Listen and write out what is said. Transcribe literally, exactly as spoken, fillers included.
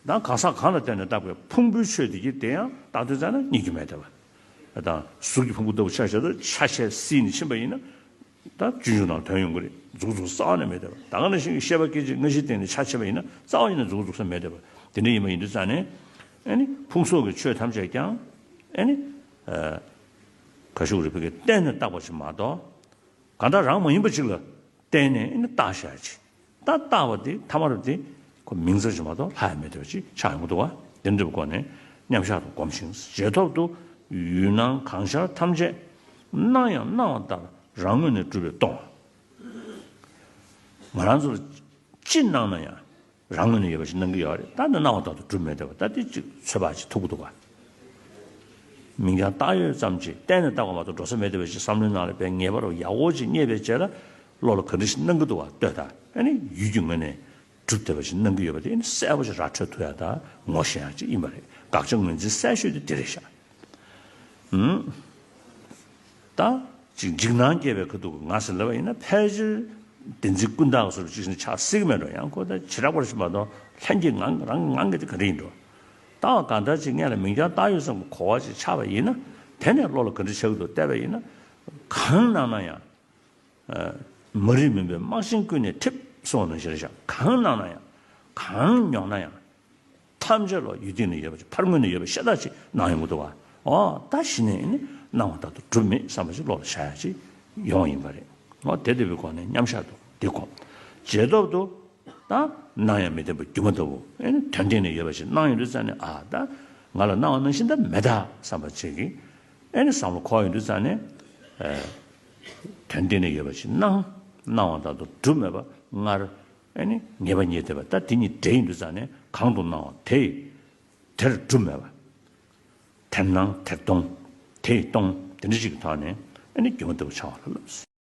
ད་གང་ཟག་གང་ལ་བརྟེན་ནས་བཏགས་པའི་ཕུང་པོའི་ཆོས་དེ་གྱིས་དེ་ཡང་བཏགས་དུས་ཙམ་ན་རྙེད་རྒྱུ་མེད་དེ་བ། དང་གཟུགས་ཀྱི་ཕུང་པོ་ལྟ་བུ་ཆ་བཞག་ཏུ་ཆ་ཤས་སྲིད་ནས་ཕྱིན་པ་ཡིན་ན། ད་སྤྱོད་འཇུག་ནང་དོན་ཡོང་གི་རེད། མཛུབ་གུ་འཛུགས་ས་རྩ་བ་ནས་མེད་དེ་བ། ད་ག་ནང་བཞིན་གྱི་ཤེས་པ་སྐད་ཅིག་སྔ་ཕྱིའི་སྟེང་ནས་ཆ་ཕྱེ་བ་ཡིན་ན་རྩ་བ་ཡིན་ན་མཛུབ་གུ་འཛུགས་ས་མེད་དེ་བ། དེ་འདྲ་ཡིན་པ་ཡིན་དུས་ཙམ་ནས། ཨ་ནི་ཕུང་སོགས་ཀྱི་ཆོས་ཐམས་ཅད་ཀྱང་། ཨ་ནི། ག་ཞུ་རེད། བོད་སྐད་བརྟེན་ནས་བཏགས་པ་ཞིག་མ་གཏོགས། གང་ལྟར་རང་མ་ཡིན་པ་ཅིག་ལ་བརྟེན་ནས་ཨ་ནི་བཏགས་བཞག་ཅིག་ད་བཏགས་པ་དེ་ཐ་མ་རུ་དེ་ཁོ་མིང་ཙམ་ཞིག་མ་གཏོགས་ལྷག་ཡ་མེད་པ་ཅིག་ཆགས་ཡོང་གི་འདུག་བ། དེ་འདྲ་བའི་སྒོ་ནས་མཉམ་བཞག་ཏུ་སྒོམ་ཞིང་རྗེས་ཐོབ་ཏུ་ཡུལ་སྣང་གང་ཤར་ཐམས་ཅད་སྣང་ཡང་སྣང་བ་ལྟར་རང་ངོས་ནས་གྲུབ་པས་སྟོང་བ། ང་རང་ཚོ་ལ་ཅི་སྣང་ན་ཡང་། རང་ངོས་ནས་ཡོད་པ་ཞིག་སྣང་གི་ཡོད་རེད། ད་ནི་སྣང་བ་ལྟར་དུ་གྲུབ་མེད་བསྡད་པ། ད་དེ་ཅིག་ཚོད་དཔག་ཅིག་ཐུབ་ཀྱི་འདུག་ག་མིང་རྐྱང་བཏགས་ཡོད་ཙམ་གྱིས་གཏན་ནས་བཏགས་པ་མ་གཏོགས་འགྲོ་ས་མེད་བསྡད་པ་ཞིག་བསམ་བློའི་ནང་ལ་དཔེ་ངེས་པ་རུ་ཡག་པོ་ཅིག་རྙེད་པའི་རྗེས་ལ་བློ་ལ་ག་འདྲ་ཞིག་སྣང་གི་འདུག་ག་ལྟོས་དང་། ཨ་ནི་ཡུལ་གྱི་ངོས་ནས་གྲུབ་བསྡད་པ་ཞིག་སྣང་གི་ཡོད་པ་དེ་ཨ་ནི་གསལ་པོ་ཞིག་ར་འཕྲོད་ཐུབ་ཡ་དང་ངོ་ཤེས་ཡ་ཅིག་ཡིན་པ་རེད། དགག་བྱ་ངོས་འཛིན་གསལ་ཤོས་དེ་དེ་རེད་ཤག་ད་ཅིག་འཇིགས་སྣང་སྐྱེས་པའི་ཁ་ཐུག་གི་ང་ཟེར་ལབ་པ་ཡིན་ན། ཕལ་ཆེར་བདེན་འཛིན་ཀུན་བཏགས་ཀྱི་བཟོ་འདྲ་ཅིག་ནི་ཆགས་སྲིད་ཀྱི་མེད་འགྲོ། ཡང་ཁོ་ད་བྱེ་བྲག་པར་ཞིག་མ་གཏོགས་ལྷན་སྐྱེས་ངང་རང་ངང་གི་དེ་ག་རེ་ཡིན་འགྲོ། ད་གང་ལྟར་ཅིག་སྔོན་ལ་མིང་རྐྱང་བཏགས་ཡོད་བསམ་གྱི་གོ་བ་ཅིག་ཆགས་པ་ཡིན་ན། དེ་ནས་བློ་ལ་ག་འདྲ་ཆགས་ཀྱི་འདུག་བལྟས་པ་ཡིན་ན། གང་སྣང་ན་ཡང་། མ་རིག་མུན་པའི་སྨག་ཆེན་ཀུན་ནས་འཐིབས་གསུངས་པ་ནང་བཞིན་རེད་ཤག་གང་སྣང་ན་ཡང་། གང་མྱོང་ན་ཡང་། ཐམས་ཅད་ལ་ཡུལ་སྟེང་ན་ཡོད་པ་ཅིག་ཕར་ངོས་ནས་ཡོད་པ་ཤ་སྟག་ཅིག་སྣང་ཡོང་གི་འདུག་བ། འོ་ད་གཞི་ནས་ནི་སྣང་བ་ལྟར་དུ་གྲུབ་མེད་བསམ་པ་ཅིག་བློ་ལ་བཞག་ཡ་ཅིག་ཡོང་བ་ཡིན་པ་རེད། འོ་དེ་ལྟ་བུའི་སྒོ་ནས་མཉམ་བཞག་ཏུ་དེ་སྒོམ། རྗེས་ཐོབ་ཏུ་ད་སྣང་ཡང་མི་བདེན་པ་སྒྱུ་མ་ལྟ་བུ། ཨེ་ནི་དོན་སྟེང་ན་ཡོད་པ་ཞིག་སྣང་ཡོང་དུས་ཙམ་ནས། ཨ་ད་ང་ལ་སྣང་བ་ནང་བཞིན་ད་མེད་ད་བསམ་པ་ཅིག་གིས། ཨེ་ནི་བསམ་བློ་འཁོར་ཡོང་དུས་ཙམ་ནས། ཨེ། དོན་སྟེང་ན་ཡོད་པ་ཞིག་སྣང་། སྣང་བ་ལྟར་དུ་གྲུབ་མེད་པ་སྔར། ཨེ་ནི་ངེས་པ་རྙེད་བསྡད་པ། ད་དེ་གཉིས་འདྲེས་ཡོང་དུས་ཙམ་ནས་གང་དུ་སྣང་བ་དེ་ཡི་དེར་གྲུབ་མེད་པ། དེར་སྣང་དེར་སྟོང་། དེ་ཡི་སྟོང་། དེ་འདྲ་ཞིག་གི་ཐོག་ནས་ཨེ་ནི་སྒྱུ་མ་ལྟ་བུ་འཆར་བ་ལ་སླེབས།